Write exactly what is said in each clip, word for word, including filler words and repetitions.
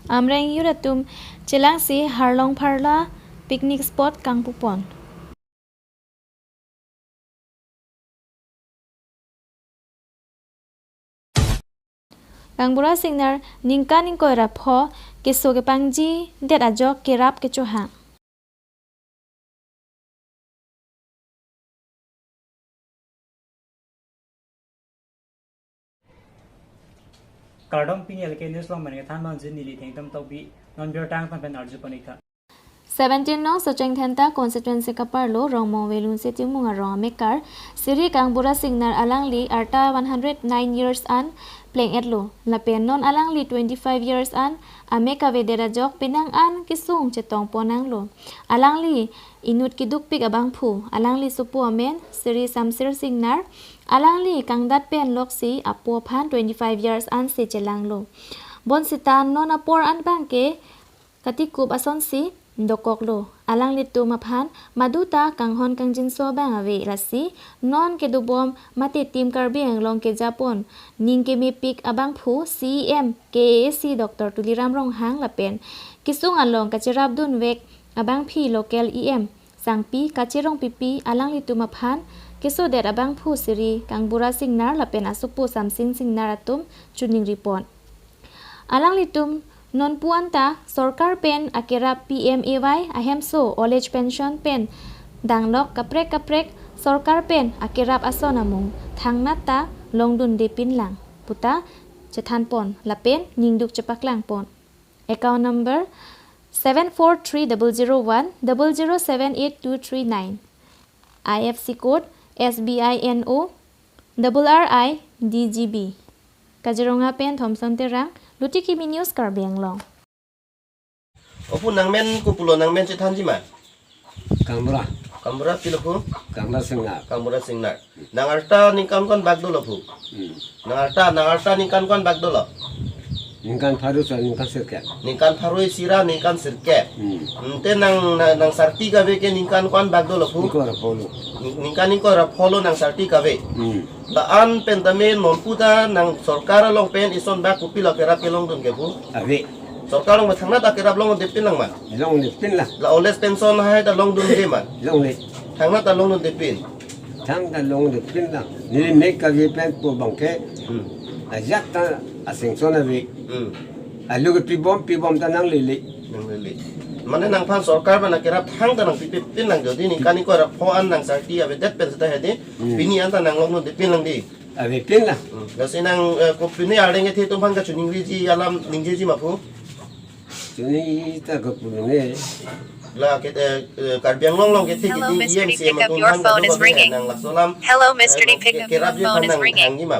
Amreng youth atum chelangsi Harlong Pharla picnic spot kangpupon. Kangbura Singnar ningkan ingkoi ra pho keso kepangji det ajok kerap kechohang. Kardom, pini L K News along pen kethan bangji neli Thengtam Tokbi, non birta angtan pen arju pon-ik tha. Seventeen nong Socheng Dhenta constituency kaparlo Rongmong Velunse Timung arong amekar Sri Kangbura Singnar alangli arta one hundred nine years an pleng-etlo. Lapen non alangli twenty-five years an amek avedet ajok penang an kesung chetong pon nanglo. Alangli inut kedukpik abangphu, alangli sopo amen Sri Samsir Singnar, alangli kangdat pen loksi apo aphan twenty-five years ansi chelanglo. Bonsita non apor an abangke katikup asonsi dokoklo. Alanglitum aphan maduta kanghon kangjinso abang ave, lasi non kedobom mate Team Karbi Anglong kejapon ning kemepik abangphu C E M K A A C Doctor Tuliram Ronghang lapen kesung along kacherapdunvek abangpi local E M Sangpi Kache Rongpipi alanglitum aphan kesodet abangphu Sri Kangbura Singnar lapen asopo Samsir Singnar atum choningri pon. Alanglitum nonpu anta sorkar pen akerap P M A Y ahemso old age pension pen danglok kaprek kaprek sorkar pen akerap ason amung thangnat ta longdundepinlang puta chethan pon lapen ningduk chepaklang pon. Account number seven four three double zero one double zero seven eight two three nine. I F C code S B I N O double R I D G B. Kaziranga pen Thomson Terang, Luti Kimi News, Karbi Anglong. Ophu, nangmen kopulo, nangmen chethanji ma? Kangbura. Kangbura, pilo phu? Kangbura Singnar. Kangbura Singnar. Nang arta ningkan ko-an bak dolo phu? Hmm. Nang arta, nang arta ningkan ko-an bak dolo? Ningkan pharo ra ningkan sirkep. Ningkan pharo isi ra ningkan sirkep. Hmm. Ante nang, nang, nang sarti kave ke ningkan ko-an bak dolo phu? Ingkoi ra pholo. Ning-, ningkan ingkoi ra pholo nang sarti kave. Hmm. La-an pen tame nonpu ta nang sorkar along pen ison bak kopilo kerap kelongdun ke phu? Ave. Sorkar along thangnat ta kerap longdepinlang ma? Longdepinlang. La old age pension hai ta longdunde ma? Longde. Thangnat ta longdundepin? Thang ta longdepinlang. Neli mek kave pen pu abangke. Hmm. Ajat ta a-sanction ave. Hmm. Alu ke pibom, pibom ta nanglele. Nanglele. Mane nangphan sorkar pen akerap thang ta nangpipepinlang, jodi ningkan ingkoi ra pho an nang sarti avedet pen seta hedi. Hmm. Pini anta nang longdepinlang di. Avepinlang. Hmm. Lasi nang, eh, ko pini arleng kethe atum aphan kachoningriji alam ningjeji ma phu? Choningri ta kopulo ne. La ke, eh, eh, Karbi Anglong along kethe Hello, kidi Mister E M D, C M pick up atum your aphan phone is kadokave ringing. Nang laso alam, Hello, Mister eh, D, pick up your kerapji phone aphan is nang ringing. Thangji ma?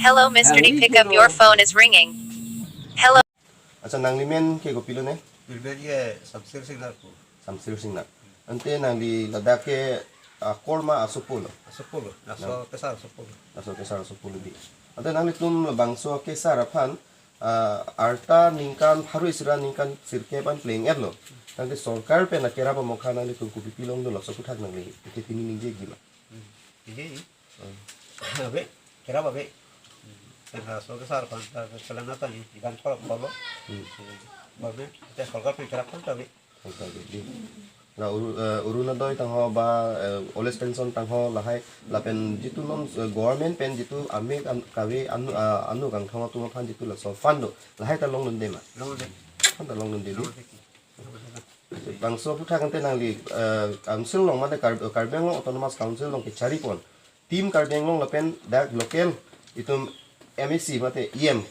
Hello, Mister D, pick up your phone is ringing. Hello. Accha, nangli men ke kopilo ne? Pilbel ye Samsir Singnar phu. Samsir Singnar. Ante nangli ladak ke akorma asopo lo? Asopo lo, laso kesar asopo lo. Laso kesar asopo lo di. Ante nanglitum labangso kesar aphan, ah, arta ningkan pharo isi ra ningkan sirkep an pleng-etlo. Tangte sorkar pen akerap amokha nanglitum kopi pilong dolo, laso aphuthak nangli ite pini ningjegi ma? Hmm. Ningjeji. Hmm. Ave, kerap ave. Pen laso kesar aphan ta kelang nangji, ningkan pharo pholo. Hmm. Government, ante sorkar pen kerap aphan ta ave. Sorkar pen di. La Oru-, eh, Orunodoi tangho ba, eh, old age pension tangho lahai, lapen jitu non, eh, government pen jitu amek an-, kave anu, ah, anu kangthong atum aphan jitu laso fund do, lahai ta longdunde ma? Longdunde. Fund ta longdunde di. Longdunde. Bangso aphuthak ante nangli, eh, council along mate Kar-, Karbi Anglong Autonomous Council along kechari pon Team Karbi Anglong lapen dak local itum M A C mate E M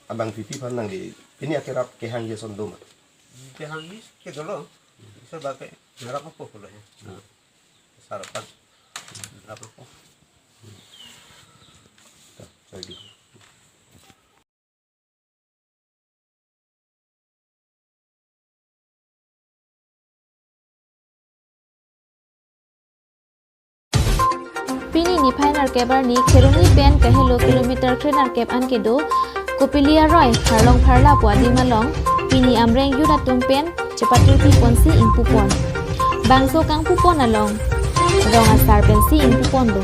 abangpi aphan nangli pini akerap kehangji ason do ma? Kehangji ke dolo. Iso bak ke nerap apo pulo ya. Hmm. Sarapan. Nerap apo. Ta, lagi. Pini niphai nerkep arni Kheroni pen kahelo kilometer kre nerkep an kedo Kopili aroi Harlong Pharla pu adim along pini Amreng youth atum pen chepatirpi ponsi ingpupon. Bangso kangpupon along rong asar pensi ingpupon do.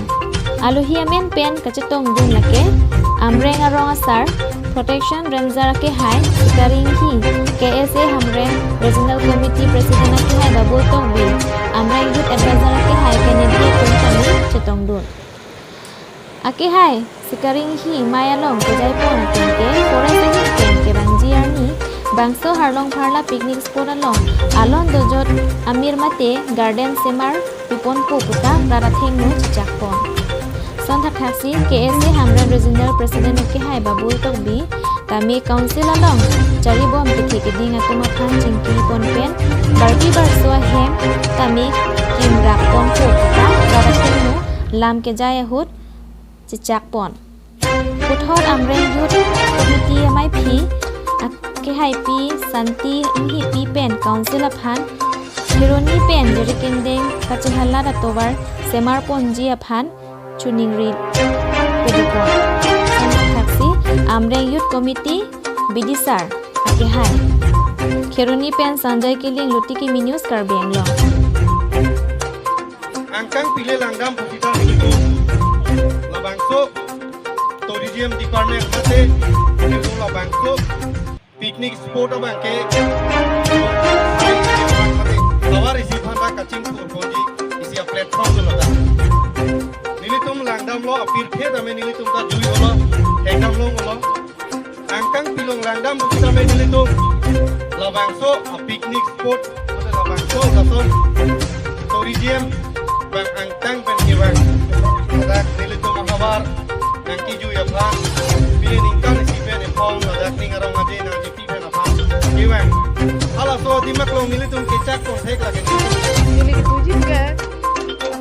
Alohi amen pen kachetongdun lake Amreng arong asar Protection Ranger akehai Sikari Enghi, K S A Hamren Regional Committee President akehai Babul Tokbi, Amreng Youth Advisor akehai Kennedy atum tame chetongdun. Akehai Sikari Enghi mei along kejaipon ateng ke forest ahin pen kevangji arni bangso Harlong Pharla picnic spot along alon dojot amir mate garden semar piponpo puta rat athengno chechakpon. Son thakthaksi K S A Hamren Regional President akehai Babul Tokbi tame Council along charibom kethe keding atum aphan chingkipon pen barpi barso ahem tame kimrakponpo puta rat athengno lam kejai ahut chechakpon. Puthot Amreng Youth Committee amaiphi akehaipi Santi Enghipi pen Council aphan Kheroni pen Jirikindeng kachehalat atovar semarponji aphan choningri pedikon. Son thakthaksi Amreng Youth Committee Bidisar akehai. Kheroni pen Sanjay Killing, Luti Kimi News, Karbi Anglong. Angkang pile langdam pusita nelitum labangso Tourism Department mate nelitum labangso picnic spot abang ke mate tovar isi aphan ta kachingthurponji isi a-platform dolo ta. Nelitum langdamlo, apirthe tame nelitum ta jui-olo, hengdam longlo. Angkang pilong langdam pusitame nelitum labangso a-picnic spot, mate labangso lason tourism abang angtan pen kevang. Ladak nelitum ahavar nangkejui aphan, pini ningkan isi pen ephong ladak ning arong aje nangjepi pen aphan kevang. Halaso adim aklong nelitum kechakpon thek lake. Neli ketuji ke,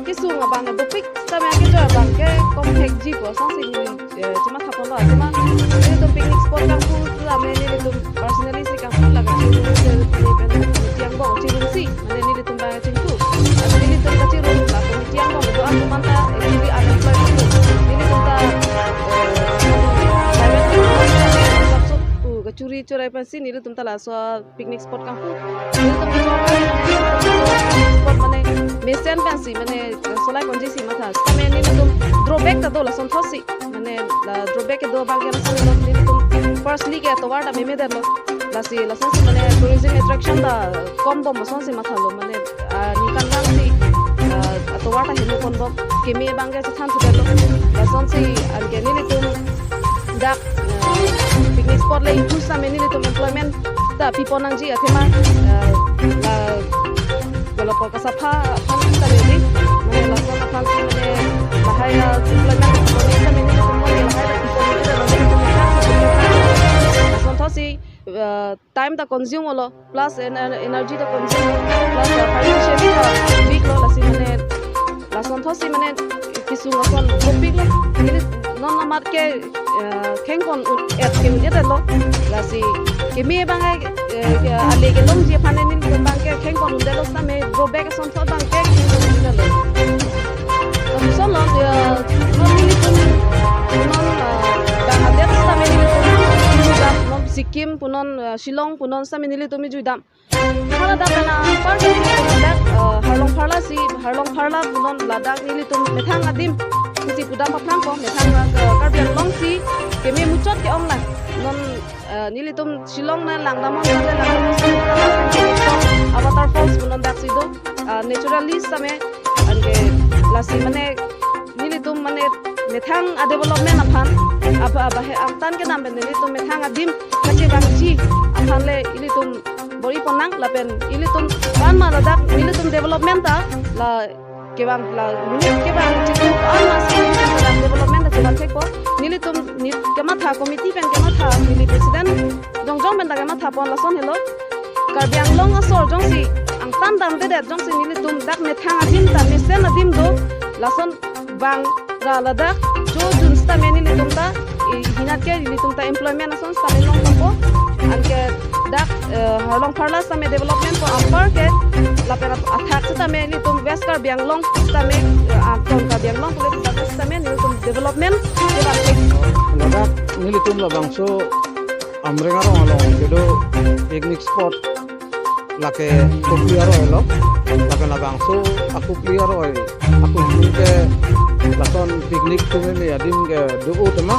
kesung abang dopik, tame kejor abang ke kom thekji pu asonsi neli, eh, chemathaponlo, athema nelitum picnic spot kangpu tame nelitum personally si kangpu lake, neli pen committee angbong chirungsi, mane nelitum abang chingtu. Ante nelitum kachirung la committee angbong do-an atum anta actually unemployed atum. Nelitum ta, eh, private sector, uh, kachuri churai pensi nelitum ta laso picnic spot kangpu. Nelitum kachor kali, nelitum spot mane mesen pensi, mane solaiponji si matha. Tame nelitum drawback ta do lasonthotsi. Mane la drawback kedo abang ke lason nelitum firstly ke tovar ta memedetlo. Lasi lasonsi mane tourism attraction ta kombom asonsi mathalo, mane, ah, ningkan vangsi, ah, tovar ta henuponbom keme abang ke chethanthudetlo. Lasonsi anke nelitum dak, ah, picnic spot le improve tame nelitum employment ta pipon nangji athema, ah, la developer kasapha aphan tame di, mane lason aphansi mane lahai, ah, employment pipon tame nelitum mane lahai ta pipon nangji, lasonthotsi, ah, time ta consume olo, plus en-, en-, energy ta consume, plus, uh, financially ta weak lo, lasi mane lasonthotsi mane kesung ason topik lo. Neli non amat ke, uh, khengpon un-, et ke un-edetlo. Lasi keme abang, eh, ke ale kelongji aphan nelitum abang ke khengpon un-edetlo, sitame drawback asonthot abang ke khengpon un-edetlo. Lapuson lo, eh, non nelitum, non, uh, Bangladesh sitame nelitum juidam, non Sikkim punon, uh, Shillong punon sitame nelitum juidam. Hala dak kana par nelitum dak, uh, Harlong Pharla si, Harlong Pharla punon ladak nelitum methang adim pusi pudam paphrangpo, methang, uh, Karbi Anglong si keme muchot ke-ong lang. Non, uh, nelitum Shillong na langdamnon, langdamnon si a-waterfalls punon daksi do, uh, naturally sitame, anke lasi mane nelitum mane methang a-development aphan, apa, apa he angtan kedam pen nelitum methang adim kachevangji aphan le ilitum bor-ipon nang, lapen ilitum ban ma ladak nelitum development ta la kevang la unit kevang chitu an ma si nelitum ladak development ta chevang thekpo. Nelitum nit kematha committee pen kematha, neli president jongjong pen ta kemathapon lason helo. Karbi Anglong asor jongsi angtan damdedet jongsi nelitum dak methang adim ta mesen adim do, lason vang ra ladak chojun sitame nelitum ta, eh, hinat ke nelitum ta employment ason sitame longpo. Anke dak, eh, Harlong Pharla sitame development ko apar ke lapen athak sitame nelitum West Karbi Anglong sitame, eh, Aton Karbi Anglong pule sitame, sitame nelitum development ke bang. Ladak nelitum labangso Amreng arong along kedo picnic spot lake Kopili aroi lo, lapen labangso aKopili aroi atum ke lason picnic tumeme adim ke do-o tema,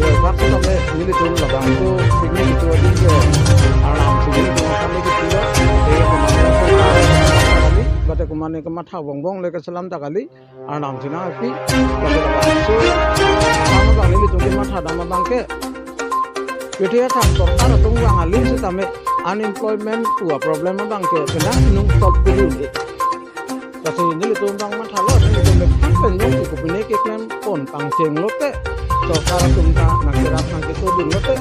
Bak setame nelitum labangso picnic itu adim ke Arnam si nelitum kami ke pulo. Eh, kemane kali, bate kemane kematha bongbong le keselam ta kali. Arnam si nangpi. Bate labangso, kami bang nelitum kematha dam abang ke. Bete ya tang sorkar atum bang alim setame unemployment tua problem abang ke kena nung top dulu. Lasi nelitum bang mathalo, nelitum bang pen jongsi kopine keklem pon pangcheng lote, sorkar atum ta nangkerap nangketodun lote,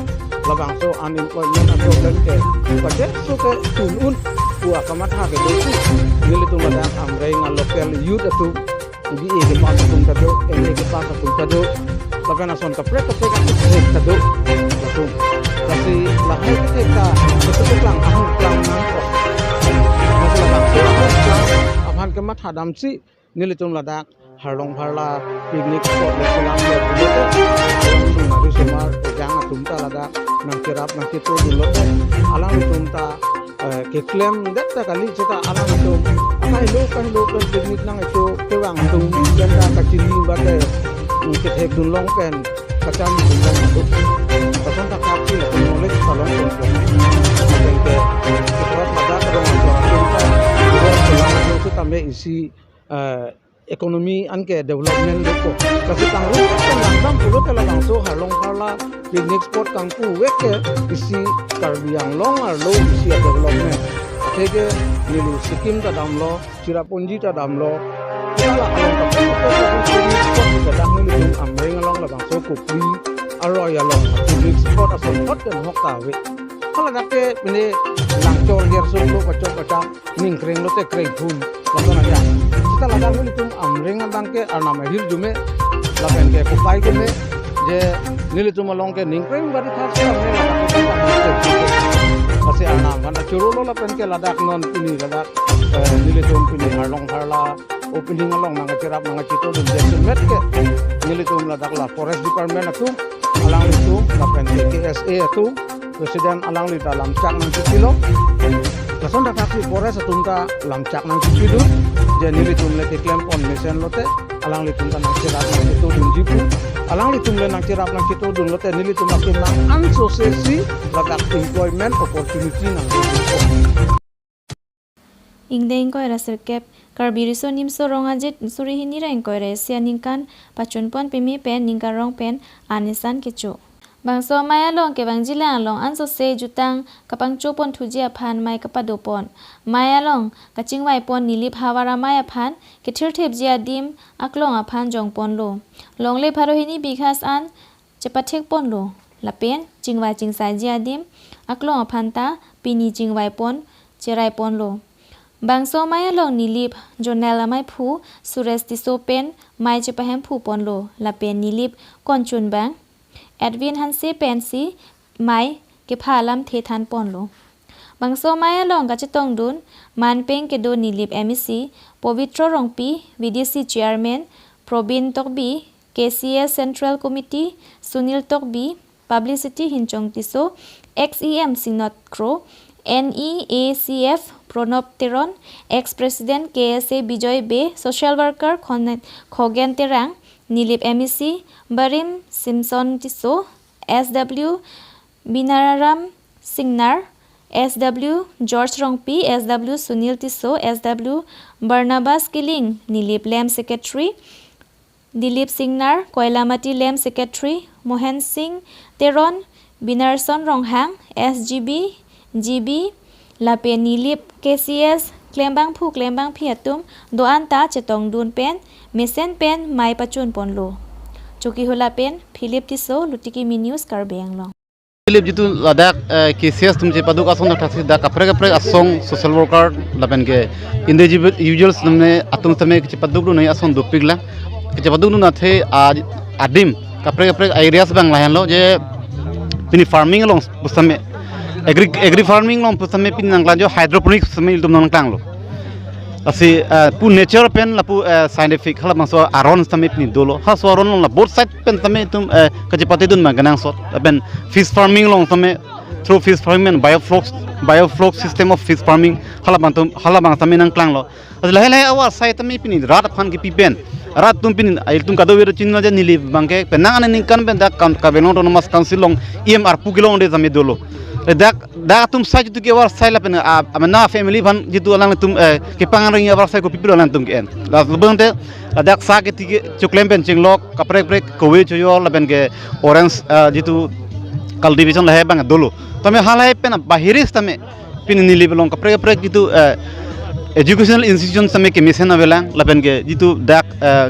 labangso unemployment a-problem ke, pache so ke tun un, pu akamatha kedosi, nelitum ladak Amreng a-local youth atum, B A kepass atum ta do, M A kepass atum ta do, lapen ason kaprek kaprek atum ta do, latum. Lasi lahai kethek ta, kethek lang, ahang lang nangkok. Lasi labangso ahang lang, aphan kematha damsi, nelitum ladak, Harlong Pharla, picnic spot le selam le pulote, sumari sumar, ejang atum ta ladak, nangkerap, nangketodun lote, alanglitum ta, eh, keklem det ta kali seta alanglitum, kahelo, kahelo, pen picnic nang itu, kevang atum, pen ta kachini bate, mm, kethek dunlong pen, kacham dunlong itu. Lason ta kap si latum knowledge palong pen pen. Pen ke, keprot ladak rong atum ta, rong selam itu tame isi, eh, economy anke development deko. Kasi tangrum kan langdam pulote labangso Harlong Pharla picnic spot kangpu vek ke isi Karbi Anglong arlo isi a-development. Atheke neli Sikkim ta damlo, Cherrapunji ta damlo. Kita la along ta picnic spot ke dak nelitum Amreng along labangso Kopili aroi along picnic spot ason hot dan hok ta ave. Haladak ke pine langchor ger solo pachok pachak. Ning kreng lote kreng phun. Lason aja. Seta ladak nelitum Amreng abang ke Arnam ahirjume. Lapen ke kopai keme. Je nelitum along ke ning kreng bari khas ke Amreng ladak ke. Pasi Arnam kan churolo lapen ke ladak non pini ladak. Eh, nelitum pini Harlong Pharla opening along nangkacherap nangkachetodun jasemet ke. Nelitum ladak la Forest Department atum. Alanglitum lapen ke K S A atum. President alangli ta lamchak nangchipilo. Lason ta thaksi forest atum ta lamchak nangchipidun. Je nelitum le keklem pon mesen lote. Alanglitum ta nangcherap nangchetodunji pu. Alanglitum le nangcherap nangchetodun lote. Nelitum akin nang ansose si ladak employment opportunity nangdun. Ingdeng ingkoi ra sirkep, Karbi Riso Nimso Rong Ajit suri hini ra ingkoi ra isi aningkan pachunpon peme pen ningkan rong pen an isan kecho. Bangso amei along kevangjilang along ansose jutang kapangchopon thuji aphan mei kapadopon. Mei along kachingvaipon Nilip havar amei aphan kethirthipji adim aklong aphan jongponlo. Longle pharo hini bigha an chepathekponlo. Lapen chingvai chingsaiji adim aklong aphan ta pini chingvaipon cheraiponlo. Bangso amei along Nilip Zonal ameiphu Suresh Tisso pen mei chepahemphuponlo. Lapen Nilip konchunbang Edwin Hanse pensi mei kepha alamthe thanponlo. Bangso amei along kachetongdun manpeng kedo Nilip M A C Pobitro Rongpi, V D C Chairman Probin Tokbi, K C S Central Committee Sunil Tokbi, Publicity Hinchong Tisso, ex E M Singnath Kro, N E A C F Pranab Teron, ex President K S A Bijoy Bey, social worker Khon-, Khogen Terang, Nilip M A C Barim Simson Tisso, S W Binaram Singnar, S W George Rongpi, S W Sunil Tisso, S W Barnabas Killing, Nilip Lem Secretary, Dilip Singnar, Koilamati Lem Secretary, Mohen Singh Teron, Binarson Ronghang, S G B, G B, lapen Nilip K C S, klembangphu klembangphi atum, do-an ta chetongdun pen, mesen pen, mei pachunponlo. Chokihola pen, Philip Tisso, Lutikimi News, Karbi Anglong. Philip, jitu ladak, eh, K C S atum chepaduk ason thaksi dak kaprek kaprek asong social worker lapen ke individuals namne atum tame chepadukdun ason dopiklang. Chepadukdun athe a-, adim kaprek kaprek areas abang lahenlo je pini farming along pusitame agri, agri farming along pusitame pini nangklang jo hydroponics pusitame ilitum nangklanglo. Lasi, eh, pu nature pen lapu, eh, scientific halabangso aron tame pini dolo. Halaso aron along la both side pen tame itum, eh, kachepatedun ma kenangsot. Lapen fish farming along tame through fish farming and biofloc, biofloc system of fish farming halabang atum, halabang tame nangklanglo. Lasi lahai lahai awa sai tame pini rat aphan kipi pen Rat atum pini, ilitum kadokave chinilo je neli abangke penang aningkan pen dak Karbi Anglong Autonomous Council along E M arpu kelongledet tame dolo. Dak, dak atum sai jitu ke-avarsai lapen a, amena family aphan jitu alanglitum, eh, kepangring avarsai kopi pulo alangtum ke-en. Laso abangte ladak sa kethe kechoklem pen chinglok kaprek kaprek kove chojo lapen ke orange, eh, jitu cultivation lahai abang dolo. Tame halahai pen bahiri setame pini neli along kaprek kaprek jitu, eh, educational institution setame kemesen avelang lapen ke jitu dak, eh,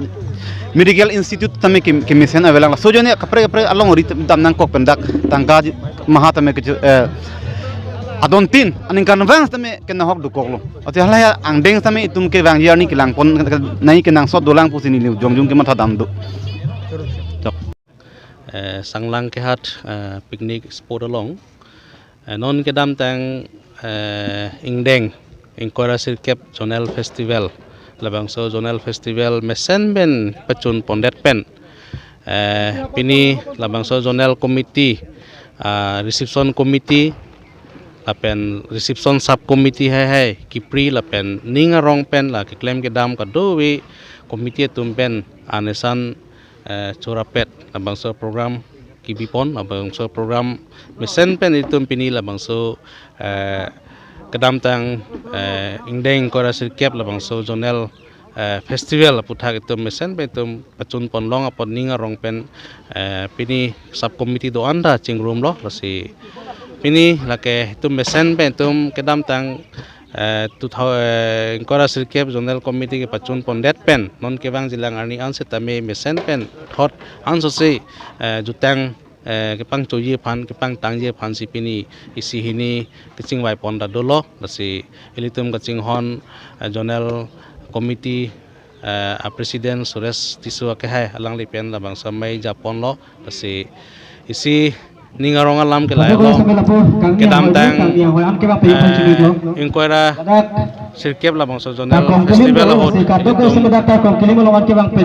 medical institute setame ke, kemesen avelang. Laso ajoine kaprek kaprek alongri dam nangkok pen dak tangka ji-, maha setame ke, eh, adon tin aningkanvang setame kenahok dokoklo. Ati halahai angdeng setame itum kevangji arni kelangpon nangji kenangsot dolang pusi neli jongjung kematha dam do. Chok. Eh, Sanglang Kehat, eh, picnic spot along, eh, non kedamtang, eh, ingdeng ingkoi ra sirkep Zonal Festival, labangso Zonal Festival mesen pen pachun pondet pen, eh, pini labangso Zonal Committee, ah, Reception Committee lapen Reception Sub Committee haihai kipri lapen ning arong pen la keklem kedam kadokave committee atum pen anesan, eh, chorapet labangso program kebipon, labangso program mesen pen itum pini labangso, eh, kedamtang, eh, ingdeng ingkoi ra sirkep labangso Zonal, eh, Festival aputhak itum mesen pen itum pachun ponlong apot ning arong pen, eh, pini sub committee do-an ta chingrumlo. Lasi pini lake itum mesen pen itum kedamtang, eh, two thousand, eh, ingkoi ra sirkep Zonal Committee kepachun pondet pen non kevangjilang arni an setame mesen pen thot ansose, eh, jutang, eh, kepangchoji aphan, kepangtangji aphan si pini isi hini kachingvai pon ta dolo. Lasi ilitum kachinghon, eh, Zonal Committee, eh, a President Suresh Tisso akehai alangli pen labangso amei japonlo. Lasi isi ning arong alam kelang-iklo. Kedamtang, eh, ingkoi ra sirkep labangso Zonal Festival ahut itum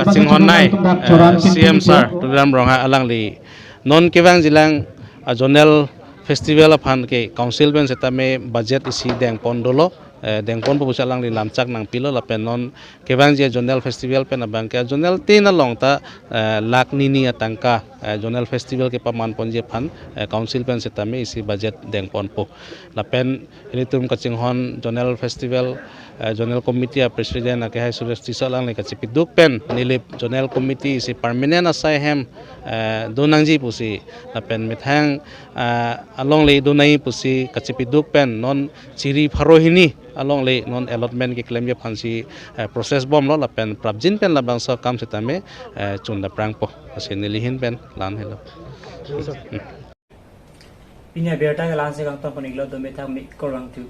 kachinghon nei, eh, C M sir Tuliram Ronghang alangli non kevangjilang a Zonal Festival aphan ke council pen setame budget isi dengpon dolo, eh, dengponpo pusi alangli lamchak nangpilo lapen non kevangji a Zonal Festival pen abangke a Zonal tin along ta, eh, lakh hini atangka, eh, Zonal Festival kepaman ponji aphan, eh, council pen setame isi budget dengponpo. Lapen ilitum kachinghon Zonal Festival, eh, Zonal Committee a President akehai Suresh Tisso alangli kachipiduk pen neli Zonal Committee isi permanent asai ahem, eh, do nangji pusi lapen methang, eh, alongle do nangji pusi kachipiduk pen non chiri pharo hini alongle non allotment keklemji aphan si, eh, process bomlo lapen prapjin pen labangso akam setame, eh, chun daprangpo. Lasi neli ahin pen la-an helo. Pini abirta ke la-an si kangton pon-iklo, do methang me korang tu.